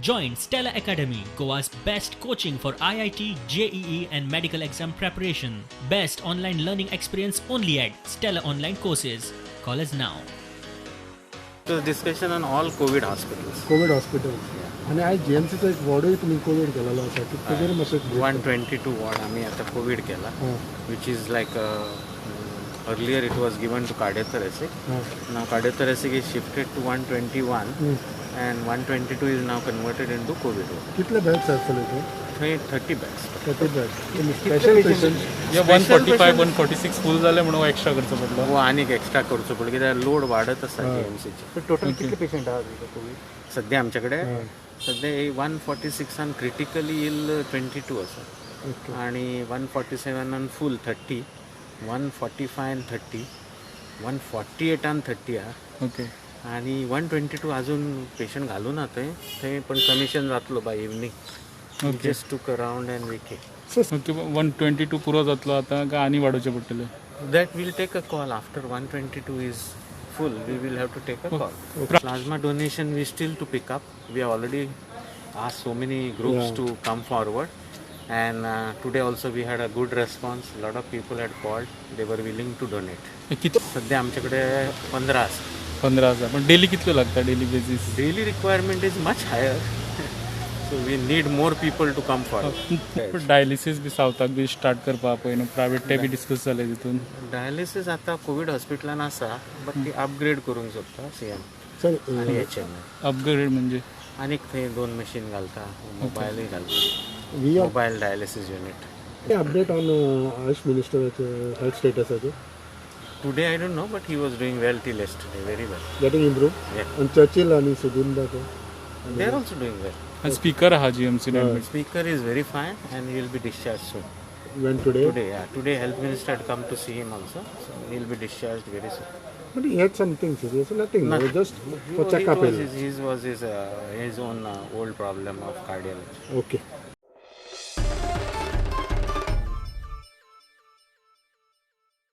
Join Stella Academy, Goa's best coaching for IIT, JEE, and medical exam preparation. Best online learning experience only at Stella Online Courses. Call us now. It was discussion on all COVID hospitals. Covid hospital आणि आयज जीएमसीचो एक वॉर्डूय तुमी Covid केलेलो आसा की तेजेर मातशें brief 122 ward आम्ही आता कोविड केला, हां. Which is like, earlier it was given to cardiothoracic. हां. Now cardiothoracic is shifted to 121 and 122 is now converted into COVID ward. कितले बेड्स आसतले थंय? थंय 30 beds. 30 beds. Special patient? या 145, 146 फूल जाले म्हणून एक्स्ट्रा करचो पडलो. हो, आनीक एक्स्ट्रा करचो पडलो कित्याक लोड वाडत आसा जीएमसीचे. टोटल कितले पेशंट आहात कोवीड? सध्या आमच्याकडे सध्या 146 आन क्रिटिकली इल 22 आसा आणि 147 आन फूल 30, 145 आन 30, 148 आन 30 आहा. आणि 122 अजून पेशंट घालू ना थंय. थंय पण कमिशन जातलो by evening. Just took around and we came. Okay, 122 पुरो जातलो आतां काय आनी वाडोवचे पडटले? That will take a call after 122 is full. We will have to take a call. Plasma donation we still to pick up. We have already asked so many groups to come forward, and today also we had a good response. A lot of people had called. They were willing to donate. किती? सध्या आमच्याकडे 15 आसा. 15 आसा, पण daily कितल्यो लागता, daily basis? Daily requirement is much higher, so we need more people to come forward. Dialysis B सावथाक बी start करपा पळय न्हू प्रायवेट, ते बी डिस्कस जाले तितून? डायलिसीस आता कोविड हॉस्पिटलान आसा, बट ती अपग्रेड करूंक सोदता सीएम सर आणि एच एम. अपग्रेड म्हणजे? आनीक थंय दोन मशीन घालता, मोबायलूय घालता. We are mobile dialysis unit. Update on Ayush मिनिस्टराचे health स्टेटसाचे? Today I don't know, but he was doing well till yesterday, very well. Getting improve. Yeah. आणि Churchill आणि सुदीन दादा? They are also doing well. Speaker आहा GMC admit? Speaker is very fine and he will be discharged soon. When, today? Today, yeah. Today health minister had come to see him also, so he will be discharged very soon. But he had something serious? Nothing, just He for was, checkup? His was his own old problem of cardiology. Okay.